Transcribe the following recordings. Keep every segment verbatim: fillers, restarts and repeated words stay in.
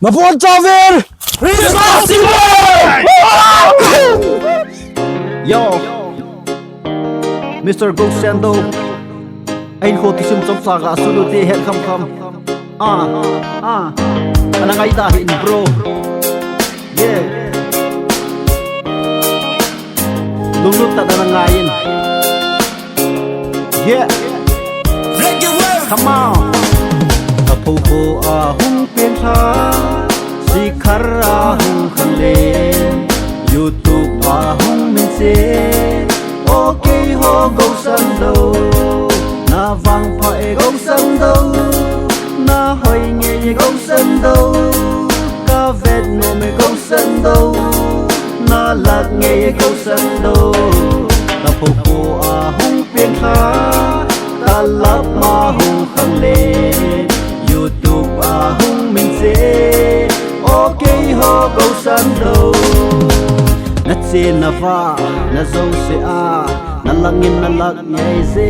Nabonchauvin Christmas Day! Yo, Mister Gosando, ahin kho thusim chomcha gasut u ti het khamkham. Ah, ah, ana ngai ta hin bro. Yeah. Lunglut tah in ana ngai in. Yeah. Come on. Ka pho kho a hung pen lha, Sikar a hung khang le, YouTube a hung min che. O keiho Gosando, na vangpha e Gosando, na hoi nge e Gosando, ka vet nom e Gosando, na lak nge e Gosando. Ka pho kho a hung pen lha, talap a hung khang le, YouTube a hung min che. O keiho Gosando, na che na va, na jouse a, na lang in na lak nge e.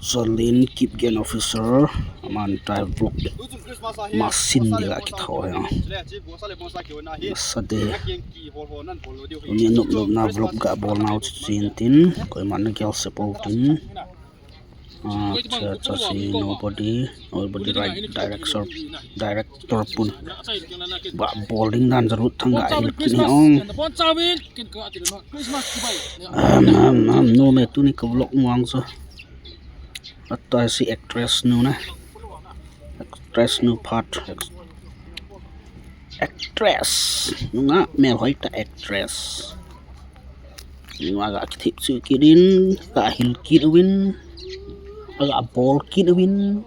Cholin Kipgen Officer, aman drive vlog, masin dia kitho ya. Sa de, uni nop nop na vlog ga bol nau chu chin tin, koiman na gel se pou tin. Ah, cha, cha si nobody, nobody right director, director pun. Ba bol ding dan jarut thang ga hil kit ni ong. Am, am, am, no me tuni ka vlog muang so. Atai si actress nu na. Actress nu part. Actress. Nunga mel hoi ta actress. Nunga ga kithip chu kit in, ga hil kit uvin, ga bol kit uvin.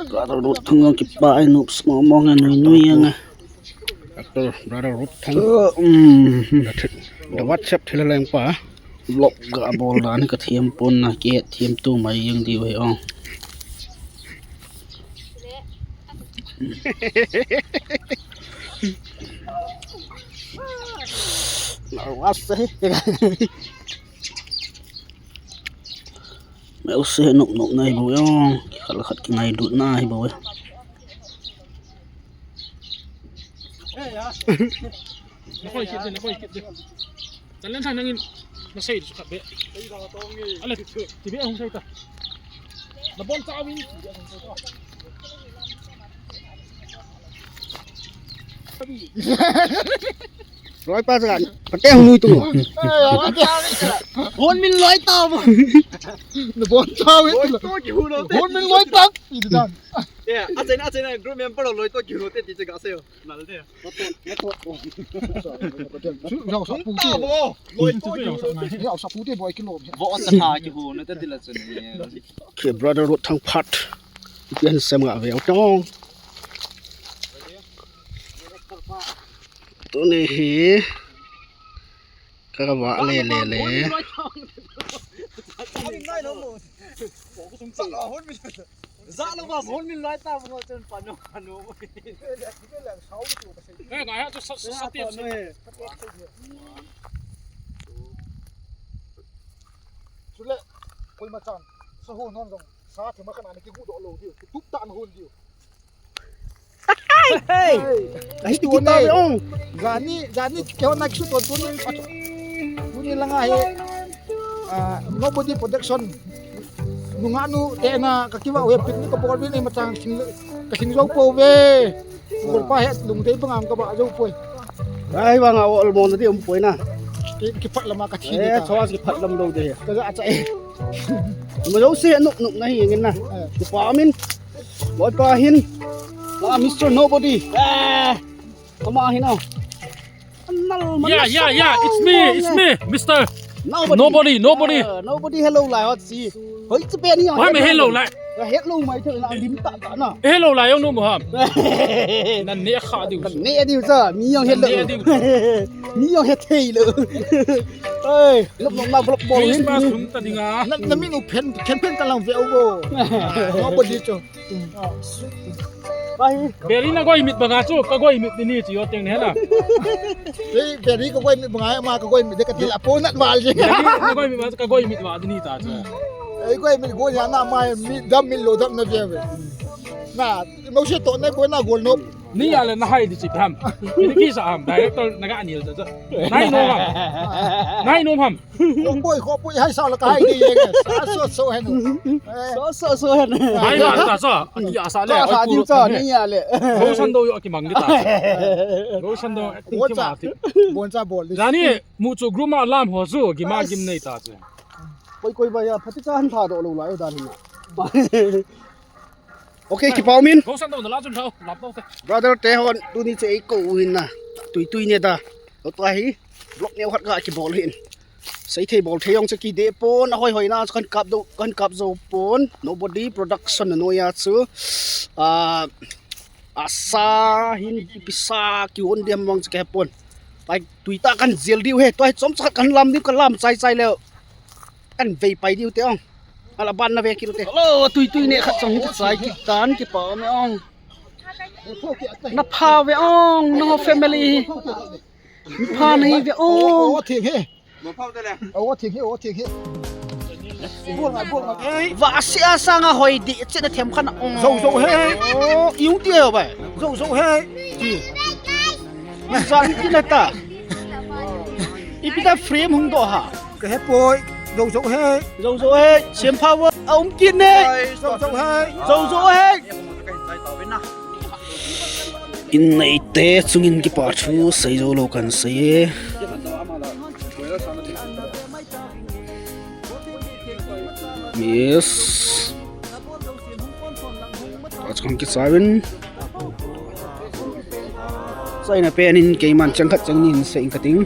Brother Ruthang kipa ai nup small mong nui nui yang. Actor Brother Ruthang. Um, the WhatsApp thil leng pa. Vlog ga bol dan ka thiam pon na ke thiam tu mai yang di wei ong. Nervous eh. Meu se nop nop na hi bou ong. Khat khat ki ngai lut na hi bou eh. Nakoi kit de, nakoi kit de. Talan sa nangin nasei su khat be. Ale, ti be hung sei ta. Nabonchauvin. Loi pa sa, pateng lui tu. Hon min loi ta bo. Nabonchauvin. Hon min loi ta. Itu dan. Ya, achaina, achaina group member loi to kiu te ti che ga se yo. Nal de. Yau sa pu te. Yau sa pu te boy kilo. Vo sa ha ki hu na te ti la chen. Ke brother Ruthang part. Pian sem ga ve tong. Tuni hi. Ka va le le le. Za lo ba hon min lai ta mo chen pa no ka no. Eh, ngai ha chu sa sa sa ti. Sule, koima chan, sa hon hon jong, sa thema kana ki gu do lo diu, tup ta na hon diu. Hey! Ahi tu kita be ong. Jani, jani keu na kisu ton tuni. Tuni langa he. Ah, nobody protection. Nunga nu te na ka kiva we picnic ka bol ni machang sing ka sing jo po ve. Bol pa he lung te pangang ka ba jo po. Ai wa nga ol mo na di um po na. Ki ki phat lama ka thi. Eh, chwa ki phat lam lo de. Ka ja cha e. Ma jo se nup nup na hi ngin na. Ki pa min. Loi pa hin. Ah, Mister Nobody. Ah, kama hin ah. Yeah, yeah, yeah, it's me, it's me, Mister Nobody. Nobody, nobody. Ah, nobody hello lai hot si. Hoi chu pe ni. Why me hello lai? Hello mai chu na lim ta ta na. Hello lai yong no mo ham. Nan ne kha diu. Nan ne diu cha, mi yong hello. Nan ne diu. Mi yong he thei lo. Oi, lop lop na vlog bol hin. Christmas lum ta dinga. Na, na min u phen, phen phen ka lang ve u bo. Nobody chu. Beri na goi mit banga chu, ka goi mit ni chu yo teng ne na. Beri ka goi mit banga, ama ka goi mit de ka til apo nat val je. Beri na goi mit banga chu, ka goi mit val ni ta chu. Ei goi mit goi ya na ma mit dam mit lo dam na je. Na, mo se to ne goi na gol no. Ni ya le na hai di chi ham. Ni ki sa ham, director na ga ni chu. Nai no ham. Nai no ham. Khopoi, khopoi, hai sao la ka hai di ye. Sa so so hen. So so so hen. Hai ba ta sa. Ki asa le. Ka ha di sa ni ya le. Go san do yo ki mang di ta. Go san do acting ki ma ti. Bon cha bol di. Jani mu chu group ma lam ho chu ki ma gim nei ta chu. Koi koi ba ya phati cha han tha do lo la yo dan hin. Okay, kipa umin. Go san do na la chun thau, lap do te. Brother te hon tuni chu ei ko u hin na. Tui tui ne da. Lo tua hi. Vlog neo khat ga kibol hin. Sei thei bol thei jong chu ki de pon, a hoi hoi na chu kan kap do, kan kap zo pon. Nobody Production na noia chu. Ah, asa hin pisa ki on dem mong chu ke pon. Pai tui ta kan jel diu he, tua hi chom cha kan lam diu, kan lam chai chai leo. Kan vei pai diu te ong. Ala ban na ve ki lu te. Hello, tui tui ne khat chong hi chai ki tan kipa me ong. Na pha ve ong, no family. Pha nei ve ong. O thik he. O thik he, o thik he. Bol ngai, bol ngai. Va sia sanga hoi di, che na them khan ong. Zo zo he. O, iu ti e bai. Zo zo he. Ti. Zan ki na ta. Ipi ta frame hung do ha. Ka he poi. Zo zo he. Zo zo he. Siam pha vo. A um ki ne. Zo zo he. Zo zo he. In nei te chungin kipa thu sei zo lo kan sei e. Yes. Achang ki sarin. Sai na pen in keiman chang khat chang nin sei ka ting.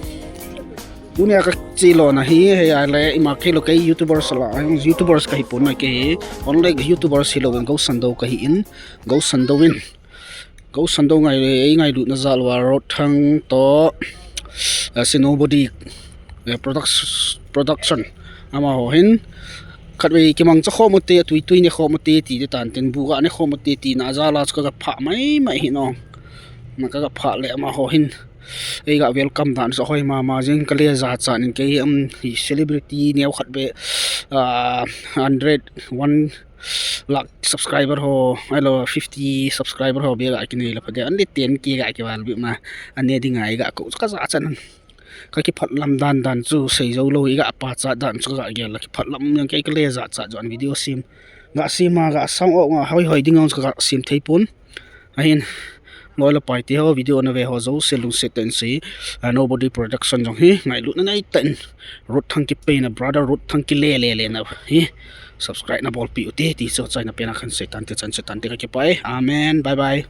Tunia ka chi lo na hi, he ya le, ima kei lo kei YouTubers la, YouTubers ka hi pon na kei, only YouTubers hi lo, Go Sando ka hi in, Go Sando in. Go Sando ngai le, ei ngailut na jal uva Rothang to, eh, Sinobody, eh, products-, production. Amaho hin, khatvei kimang cha khom u te, tui tui ne khom u te, ti te tan tin, bu ga ne khom u te, ti na jal a chu ka ga pha mai mai hi no. Na ka ga pha le amaho hin. Ei ga welcome dan sa hoi mama jing ka le jachat in kei, um, hi celebrity neo khat be, ah, hundred, one lakh subscriber ho, ai lo fifty subscriber ho be ga kinei la pha de, only ten K ga kival bi ma, ane ding ai ga ko ka jachat nan. Ka kiphat lam dan dan chu sei zo lo, i ga pachat dan chu ka gel la kiphat lam yang kei ka le jachat jon video sem. Ga sem a ga sang o nga hoi hoi ding ang chu ka sem thei pon. Ahin, loi le pai te ho video na ve ho jouse lungset tah in sei, ah, Nobody Production jong hi, ngailut na nei tah in, Rothang ki pen a, brother Rothang ki le le le na hi, subscribe na bolpi u te, ti chu chai na pen a kan sei tan te, chan sei tan te ka kipah e. Amen. Bye bye.